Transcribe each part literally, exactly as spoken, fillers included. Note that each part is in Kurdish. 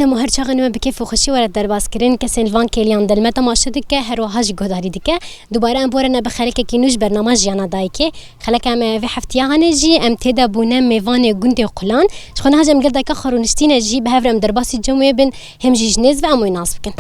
Dema her çaxê nû me bi kêf û xweşî were derbas kirin, kesên li van kêliyan de li me temaşe dike, her wiha jî guhdarî dike. Dubare em borene bi xelekekî nû ji bernama Jiyana Dayikê. Xeleka me vê heftiya hanê jî em tê de bûne mêvanê gundê Qulan. Ji xwe niha jî em gel dayika xwe rûniştîne jî bi hev re em derbasî cem wê bin, hem jî ji nêz ve em wê nas bikin.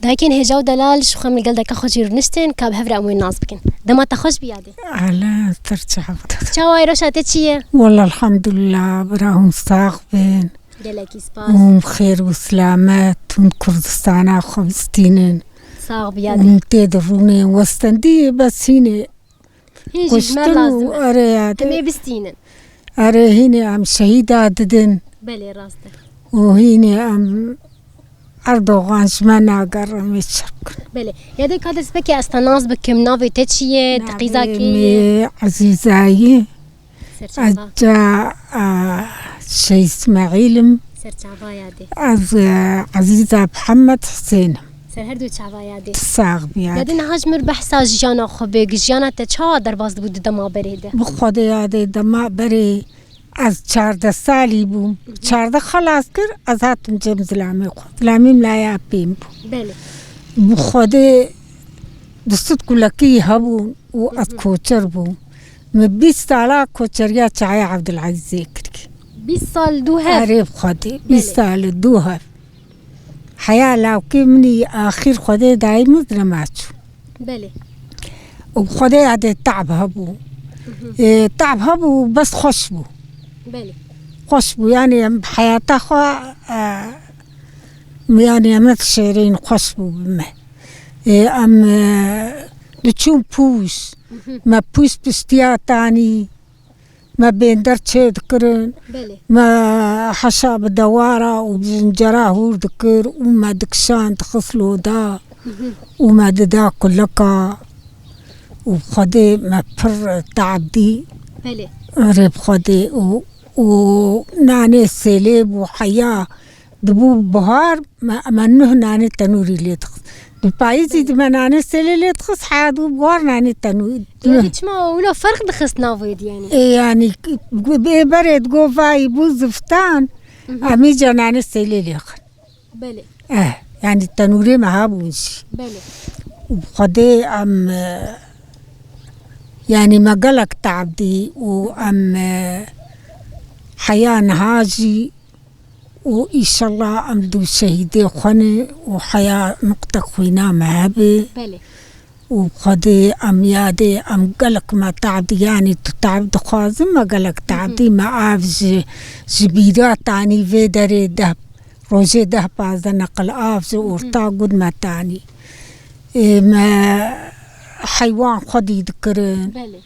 Dayikên hêja û delal, ji xwe em li gel dayika xwe jî rûniştin, ka bi hev re em wê nas bikin. Dema te xweş bî yadê. Ala ser çav. Çawa ye, rewşa te çi ye? Walla elhamdulillah, bira hûn sax bin. Gelekî spas. Hûn bi xêr û silamet, hûn Kurdistana xwe bistînin. Sax bî yadê. Hûn tê de rûnê westendî, bes hînê Hîn jî ji me kuştin lazim û e. Erê yadê. Em ê bistînin. Erê hînê em şehîda didin. Belê, rast e. Û hînê em Erdogan ji me nagerin, em ê çi bikin? Belê. Yadê ka dest pekê ez te nas bikim, navê te çi ye, te qîza kê ye? Navê me Ezîza ye. Serçava. Ez ca, a, Şeyh Îsmaîl im. Serçava yadê. Ez, e, Ezîza Mihemed Husên im. Ser her du çava yadê. Sax bî yadê. Yadê niha ji mir behsa jiyana xwe bêk, jiyana te çawa derbas dibû di dema berê de? Bi Xwedê yadê dema berê ez çardeh salî bûm. Hı hı. Çardeh xelas kir, ez hatim cem zilamê xwe. Zilamê min laya pê min bû. Belê. Bi Xwedê du sed kulekî hebûn û ez Hı hı. koçer bûm. Min bîst sala koçeriya Çaya Evdilezîzê kiriye. Bîst sal dû hev? Erê bi Xwedê, bîst Belê. sal dû hev. Heya lawkê min î axîr Xwedê dayî min nema çû. Belê. Û bi Xwedê yadê te'b hebû. Hı hı. Ê, te'b hebû, bes xweş bû. Belê. Xweş bû, yanî em heyata xwe, e, yanî em ne dişêrîn, xweş bû bi me. Ê, em, e, diçûn pûş. Hı hı. Me pûş piştiya tanî. Me bênder çê dikirin. Belê. Me heşa bi dewara û bi zincera hûr dikir û me dikişand, dixist loda Hı hı. û me dida kuleka û bi Xwedê me pir te'b dî. Belê. Rê bi Xwedê û, û nanê sêlê bû heya. Dibû buhar, me, me nuh nanê tenûrî lê dixist. Bi payîzî Belê. di me nanê sêlê lê dixist, heya dibû buhar nanê tenûrî. Yadê çima wilo ferq dixist navê di yanî? Ê, yanî, bê berê digo vayî bû ziftan, Hı hı. em îca nanê sêlê lê xin. Belê. Eh, yanî tenûrê me hebûn jî. Belê. Û bi Xwedê em, e, yanî me gelek te'b dî û em, e, heya niha jî û îşellah em dû şehîdê xwe ne û heya nuqtek xwîna me hebe. Belê. Û Xwedê em yadê em gelek me te'b dî, yanî tu te'b dixwazin me gelek te'b Hı hı. dî, me av ji, ji bîra tanî vê derê deh, rojê deh pazdeh neqil av ji Hı hı. orta gund me tanî. Ê, me heywan xwedî dikirin. Belê.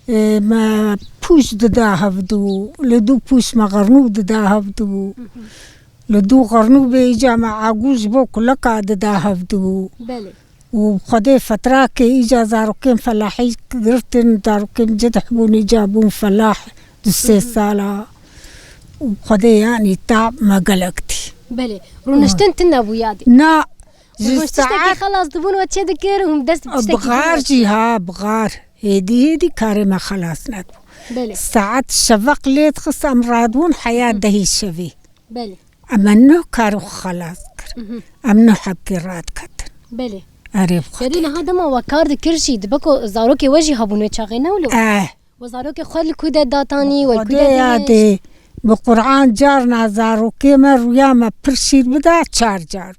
Ê, me pûş dida hevdû, li dû pûş me xernû dida hevdû. Hı hı. Li dû xernû bê îca me agû ji bo kuleka dida hevdû. Belê. Û Xwedê fetrakê îca zarokên felahî girtin, zarokên cidih bûn, îca bûn felah du sê Hı hı. sala. Û Xwedê yanî te'b me gelek dî. Belê. Rûniştin tune bû yadê. Na, Ji Ji tiştekî saet xelas dibûn we çê dikir û dest bi tiştekî Bixar din jî ha, bixar. Hêdî hêdî karê me xelas nedibû. Belê. Saet şeveq lê dixist em radibûn heya Hı. dehî şevê. Belê. Em ne kar xelas kir. Hı hı. Em ne hebkê radiketin. Belê. Erê bi Xwedê. Yadê niha dema we kar dikir jî, dibe ku zarokê we jî hebûn wê çaxê ne wilo? Eh. We zarokê xwe li ku de datanî, we li ku de Xwedê dihêşt? Yadê, bi Qur'an carna zarokê me rûya me pir şîr bida çar car.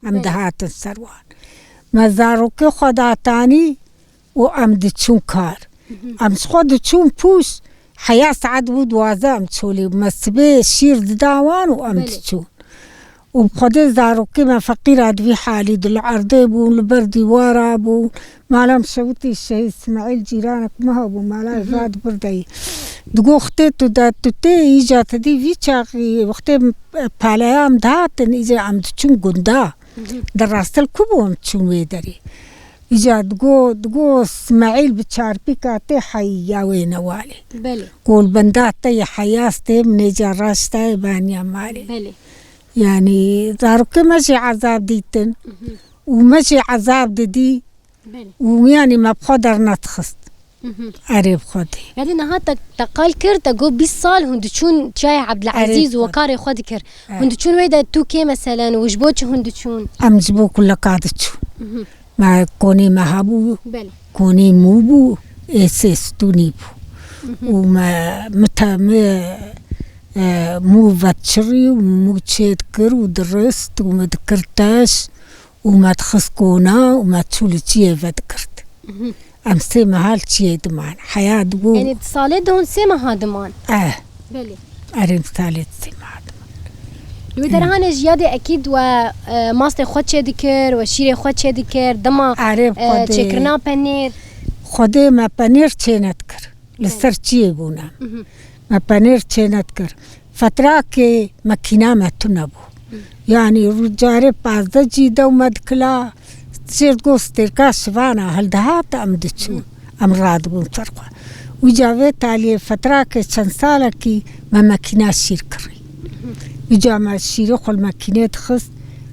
Em Belê. dihatin ser wan. Me zarokê xwe datanî û em diçûn kar. Hı hı. Em ji xwe diçûn pûş, heya saet bû duwazdeh em çolê bû. Me sibê şîr dida wan û em Belê. diçûn. Û bi Xwedê zarokê me feqîra di vî halî di li erdê bûn, li ber dîwara bûn. Mala min şewitî Şehîd Îsmaîl cîranek me hebû, mala Hı hı. Eva di bir de yî. Digo, "Xitê tu de tu tê, îca tu dî vî çaxî, wextê paleya em dihatin, îca em diçûn gunda." Hı hı. Di rastî li ku bû em çûn wê derê? Îca digo, digo, "Îsmaîl bi çarpîka tê heyî ya wê newalê." Belê. Golbenda te yê heyas tê, min êca raştayê baniya malê. Belê. Yani zarokê me jî ezab dîtin û me jî ezab didî. Belê. Û yanî me bi xwe dernedixist. Mhm. Erê bi xwe dê. Yani niha te, te qal kir, te got bîst sal hûn diçûn çiyayê Ebdilezîz û karê xwe dikir. Erê. Hûn diçûn wê de tu kê meselen û ji bo çi hûn diçûn? Em ji bo kuleka diçûn. Mhm. Me konê me hebû, Belê. Konê mû bû, ê sê stûnî bû. Mhm. Û me, mi te, mi, e, mû vediçirî û mû çê dikir û dirist û me dikir teş û me dixist kona û me çû li çiyê vedigirt. Mhm. Em sê meha li çiyê diman. Heya dibû. Yani di salê de hûn sê meha diman? Eh. Belê. Erê, em salê sê meha diman. Li wê derhanê jî yadê ekîd we, e, mastê xwe çê dikir, we şîrê xwe çê dikir, dema, Erê, e, Xwedê. Çêkirina penêr. Xwedê me penêr çê nedikir. Li Belê. Ser çiyê bûne. Mhm. Me penêr çê nedikir. Fetrakê mekîna me tune bû. Yanî rûcarê pazdeh cî dew me dikila, şêr got stêrka şivana hildihat em diçûn. Em radibûn ser xwe. Wîca vê taliyê fetrakê çend salekî me mekîna şîr kirî. Wîca me şîrê xwe li mekînê dixist,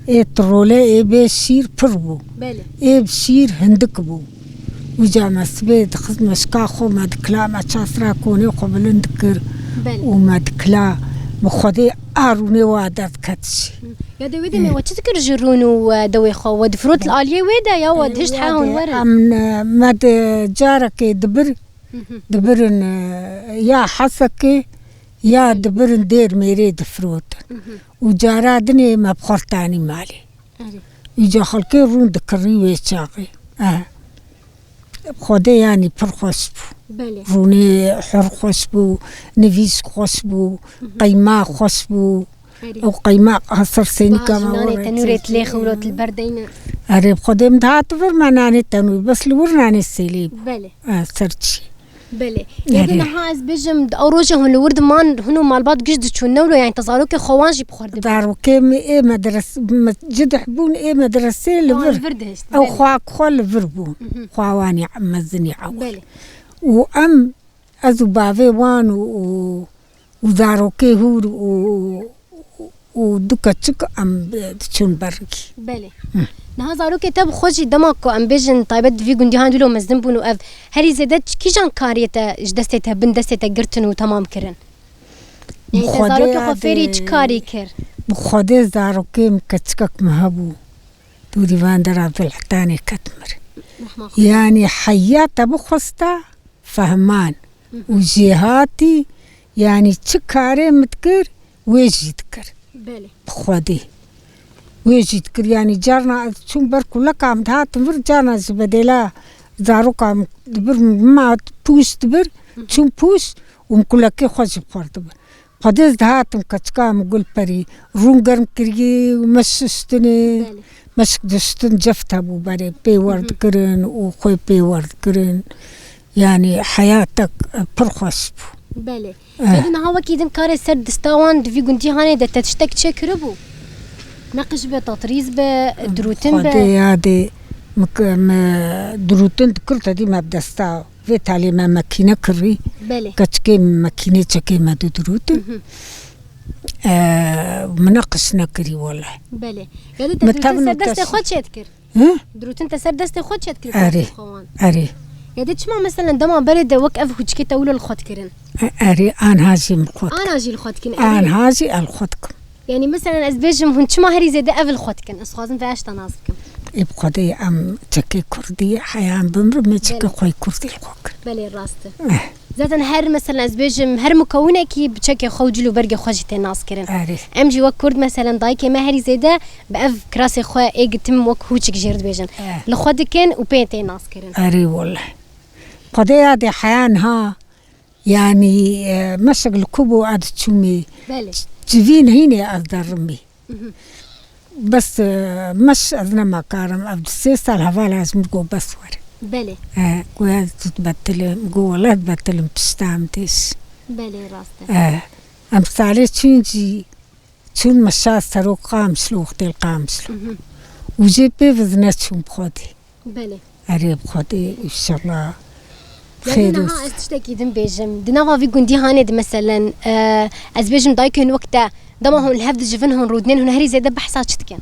ê trole ê bê şîr pir bû. Belê. Ê bi şîr hindik bû. Wîca me sibê dixist meşka xwe me dikila, me çasra konê xwe bilind dikir Belê. Û me dikila bi Xwedê a rûnê wa derdiket jî. Ya de wê demê we çi dikir ji rûn û, e, dewê xwe? We difirot li aliyê wê de ya we Ê, dihişt wê heya hûn de werin? Em, e, me di carekê dibir, Hı hı. dibirin, e, ya hesekê, ya Belê. Dibirin dêr mêrê difirotin. Hı hı. Û cara dinê me bi xwe tanî malê. Erê. Îca xelkê rûn dikirî wê çaxê. Eh. Xwedê yanî pir xweş bû. Belê. Rûnê hur xweş bû, nivîsk xweş bû, Hı hı. qeymaq xweş bû. Erê. Ew qeymaq ha ser sênîka Baş me nanê were tenûrê çêkî. Tilê xewlot li ber deyne. Erê, bi Xwedê min dihat vir me nanê tenûr, bes li wir nanê sêlê bû. Belê. Eh, ser çî. Belê. Erê. Ya de niha ez bêjim, di ew roja hûn li wir diman, hûn û malbat giş diçûn, ne wilo, yani te zarokê xwe wan jî bi xwe dibir. Zarokê min ê medres-, me cidih bûn ê medresê li Wan vir. Li vir dihişt, Ew belê. Xwak xwe li vir bûn. Mhm. Xwa wanî mezinî ewil. Belê. Û em, ez û bavê wan û, û, û zarokê hûr û, û, û du keçik em, e, diçûn berikî. Belê. Hı. Niha zarokê te bi xwe jî dema ku em bêjin taybet di vî gundî han dîlo mezin bûn û ev herî zêde ç-, kîjan kariyê te ji destê te, bin destê te girtin û temam kirin? Bi Yani te Xwedê zarokê xwe ya fêrî de, çi karî kir? Bi Xwedê zarokê min keçikek min hebû. Dûrî van dera Abdulhetanê ket mir. Rehma Xwedê. Yani heya te bixwesta fehman. Hı hı. Û jêhatî, yanî çi karê min dikir, wê jî dikir. Belê. Bi Xwedê. Wê jî dikir, yanî carna ez çûm ber kuleka min dihatim vir, carna ji bedêla zaroka min dibir, min ma pûş dibir, Hı hı. çûm pûş û min kulekê xwe jî bi xwe re dibir. Xwedê ez dihatim keçika min Gulperî, rûn germ kiriyê û meş şiştinê. Belê. Meşk diştin ceft hebû berê, pê wer Hı hı. dikirin û xwê pê wer dikirin. Yani heyatek, e, pir xweş bû. Belê. Eh. Yadê niha wekî din karê ser dista wan di vî gundî hanê de te tiştek çê kiribû? Neqij be, tatrîz be, dirûtin be? Xwedê yadê min k-, me dirûtin dikir, te dî me bi desta vê talê me mekîne kirî. Belê. Keçikê min mekînê çekê me didirûtin. Hı hı. Eh, min neqij nekirî wele. Belê. Yadê te Me dirûtin tevno ser destê teş- xwe çê dikir? Hı? Dirûtin te ser destê xwe çê dikir Erê. Xwe wan. Erê. Ya de çima meselen dema berê de wek ev hûçkê te wilo li xwe dikirin? E-, erê, anha jî min xwe dikim. Ana jî li xwe dikin, erê. Anha jî el xwe dikim. Yani meselen ez bêjim hûn çima herî zêde ev li xwe dikin? Ez xwazim vê eşta nas bikim. Ê bi Xwedê em çekê Kurdî heyan bimrim, me çekê Belê. Xwe Kurdî li xwe kir. Belê, rast e. Eh. Zaten her, mesela ez bêjim, her mukewinekî bi çekê xwe û cil û bergê xwe jî tê naskirin. Erê. Em jî wek Kurd, mesela dayikê me herî zêde bi ev kirasê xwe ê gitim wek hûçik jêr dibêjin. Eh. Li xwe dikin û pê tê naskirin. Erê wele. Xwedê ya dê heya niha, yanî, e, meşek li ku bû ez diçûmê. Belê. Civîn hînê ez derimê. Mhm. Bes, e, meş ez nema karim, ev di sê sal hevala ez min got bes were. Belê. E, goya ez dibetilim, got wele ez dibetilim pişta em têş. Belê, rast e. E, em salê çûn jî, çûn meşa serok Qamişlo, wextê li Qamişlo. Mhm. Û jê pê viz neçûn bi Xwedê. Belê. Erê, bi Xwedê, înşallah. Yanî xêr niha olsun. Ez tiştekî din bêjim. Di nava vî gundî hanê de meselen, e, ez bêjim dayikên wek te Dema hûn li hev dicivin, hûn rûdinên, hûn herî zêde behsa çi dikin?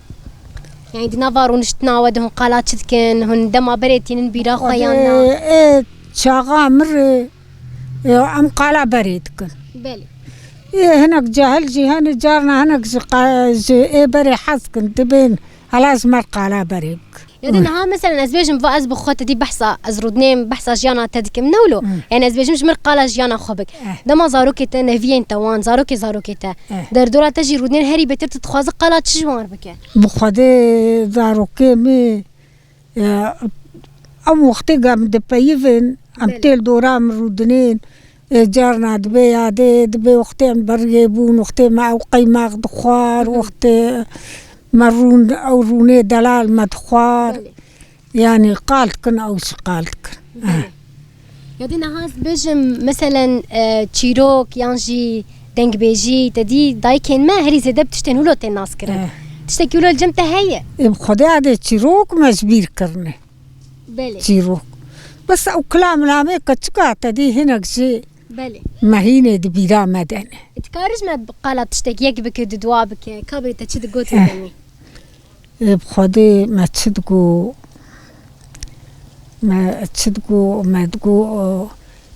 Yani di nava rûniştina we de hûn qala çi dikin? Hûn dema berê tînin bîra xwe yan na? Ê, ê, çaxa mir e, ê, em qala berê dikin. Belê. Ê, hinek cahil jî hene, carna hinek ji qa-, ji ê berê hez kin, dibên hela ji me qala berê bik. Ya de niha, meselen, ez bêjim, va ez bi xwe te dî behsa, ez rûdinêm, behsa jiyana te dikim, ne wilo? Hmm. Yani ez bêjim, ji mir qala jiyana xwe bik. Eh. Dema zarokê te, neviyên te wan, zarokê zarokê te, eh, derdora te jî rûdinên, herî bêtir tu dixwazi qala çi ji wan re bike? Bi Xwedê zarokê min, e, em wextê ge em dipeyivin, em, belê, tê li dora min rûdinên, e, carna dibe yadê, dibe wextê em beriyê bûn, wextê me ew qeymax dixwar, mhm, wextê me rûn, ew rûnê delal me dixwar. Belê. Yani qal dikin, ew jî qal dikin. Belê. Eh. Ya dê niha ez bêjim, meselen, e, çîrok yan jî dengbêjî, te dî dayikên me herî zêde bi tiştên wilo tên naskirin. Eh. Tiştekî wilo li cem te heye? Ê, bi Xwedê adê çîrok me ji bîr kirine. Belê. Çîrok. Bes ew kilam lamê keçika te dî hinek jî, belê, me hînê di bîra me de ne. Dikarî ji me qala tiştek yek bike, du dua bike, kabê te çi digot, eh, demî? Ê, bi Xwedê me çi digo, me çi digo, me digo, o,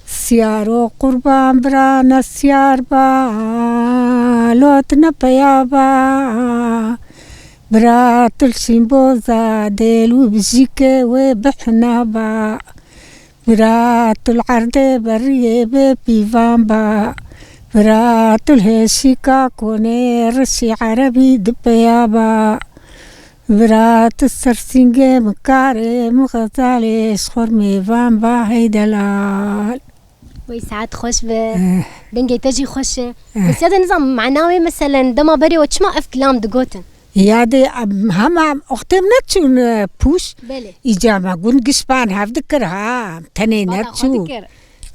siyaro qurban bira ne siyar ba, lot ne peya ba, bira tu li şînboza dêl û bijîkê wê bihna ba. Bira tu li erdê beriyê bê pîvan ba. Bira tu li hêşîka konê rişî erebî di peya ba. Bira tu ser sîngê min karê min xezalê ji xwe mêvan ba hey delal. Wey saet xweş be. Eh. Dengê te jî xweş e. Eh. Bes ya de nizam mana wê, meselen, dema berê we çima ev kilam digotin? Ya dê em hema wextê em neçûn, e, pûş. Belê. Îca me gund giş me hev dikir ha. Em tenê neçû.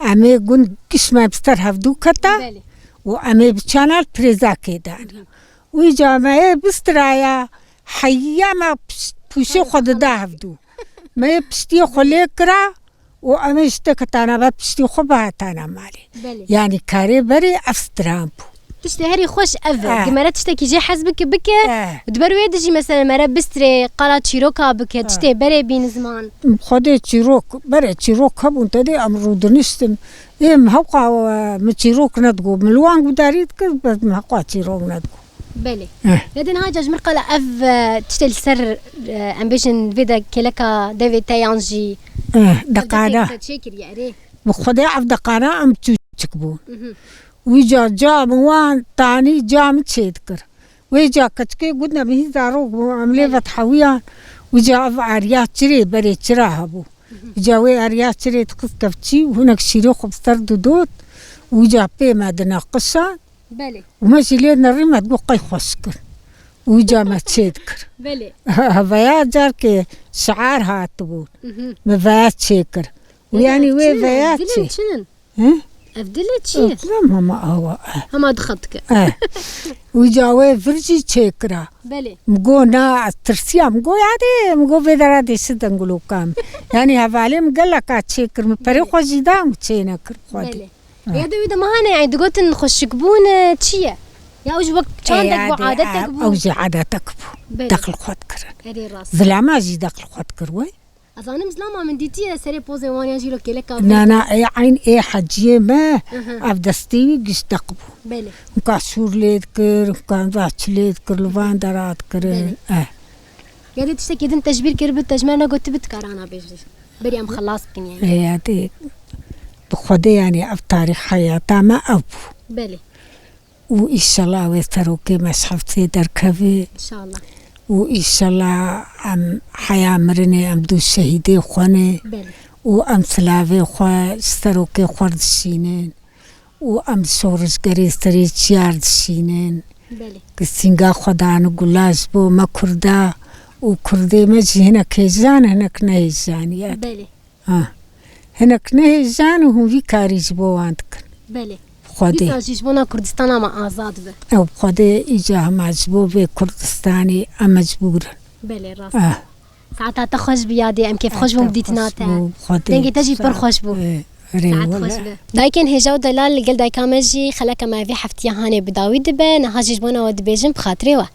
Em ê gund giş me bi ser hevdû keta. Belê. Û em ê bi çanal pirêzakê dan. Hı hı. Û îca me ê bistiraya heya me pişt-, pûşê xwe dida hevdû. Me ê piştiyê xwe lê kira. Û em ê ji te ketana ve piştî xwe bihatana malê. Belê. Yanî karê berê ev stran bû. Tiştê herî xweş ev e. Eh. Di mere tiştekî jê hez bike, bike. Eh. Û di ber wê de jî, mesela, mere bistrê, qala çîroka bike, eh, tiştê berê bîn ziman. Xwedê çîrok, berê çîrok hebûn, te dê em rûdiniştin. Ê, min hewqa, e, min çîrok nedigot. Min li wan gudarî dikir, bes min hewqa çîrok nedigot. Belê. Eh. Ya dê niha ca ji mir qala ev, e, tiştê li ser, e, em bêjin vê de kêleka devê te yan jî, eh, ev deqana. Çêkiriye, erê. Bi Xwedê ev deqana em çûçik bûn. Mhm. Wî ca, ca min wan tanî ca min çê dikir. Wê ca keçikê gund em hîn zarok bûn, em lê, belê, ve dihewiyan. Wî ca ev eriya çirê, berê çira hebû. Mhm. Wî ca wê eriya çirê dixist kevçî û hinek şîrê xwe bi ser didot. Wî ca pê me dineqişan. Belê. Û me jî lê nerî me digot qey xweş kir. Û ca me çê dikir. Belê. Heveya carkê şiar hatibû. Mhm. Me veya çê kir. Û belê, yanî wê çi ne? Veya dilin çê. Çi ne? Hı? Ev dilê çi ye? Ev dilê hema awa. Hema dixet dike. Eh. Û ca wê vir jî çê kira. Belê. Min got na, ez tirsiya, min got ya dê, min got vê dera dê şi denguloka min. Yanî hevalê min geleka çê kir, min perê, belê, xwe jî da, min çê nekir xwedî. Belê. Ya de wî de me hane, yani digotin xweşikbûn, e, çi ye? Ya ew ji wek çandek bû, adetek bû? Ew jî adetek bû. Belê. Deq li xwe dikirin. Erê rast. Zilama jî deq li xwe dikir wê. Ez zanim zilama min dîtiye serê pozê wan yan jî lo kêleka. Na, na, ê eyn ê heciyê me, aha, ev destê wî giş deq bû. Belê. Hinka şûr lê dikir, hinka zaç lê dikir, li van dera dikirin. Belê. Eh. Ya dê tiştekî din te ji bîr kiribi, te ji me negotibi, tu kar ana bêjî. Berî em xelas bikin yani. Ê, ya dê, bi Xwedê yani ev tarîx heyata me ev bû. Belê. Û îşela wê serokê me ji heftê derkeve. Înşallah. Û îşela em heya mirinê em dû şehîdê xwe ne. Belê. Û em silavê xwe ji serokê xwe re dişînin. Û em şorişgerê serê çiyar dişînin. Belê. Ku sînga xwe dane gula ji bo me Kurda û Kurdê me jî hinek hêjan, hinek nehêjan ye. Belê. Ha. Hinek nehêjan û hûn vî karî ji bo wan dikin. Belê. Xwedê. Dîsa jî ji bona Kurdistana me azad be. Ew Xwedê îca hema ji bo vê Kurdistanê em mecbûr in. Belê, rast. Ah. Saeta te xweş bi yadê, em kêfxweş bûn bi dîtina te. Xwedê. Dengê te jî pir xweş bû. Ê, Erê, saet xweş be. Dayikên hêja û delal li gel dayika me jî xeleka me vê heftiya hanê bi dawî dibe. Niha jî ji bona we dibêjin bi xatirê we.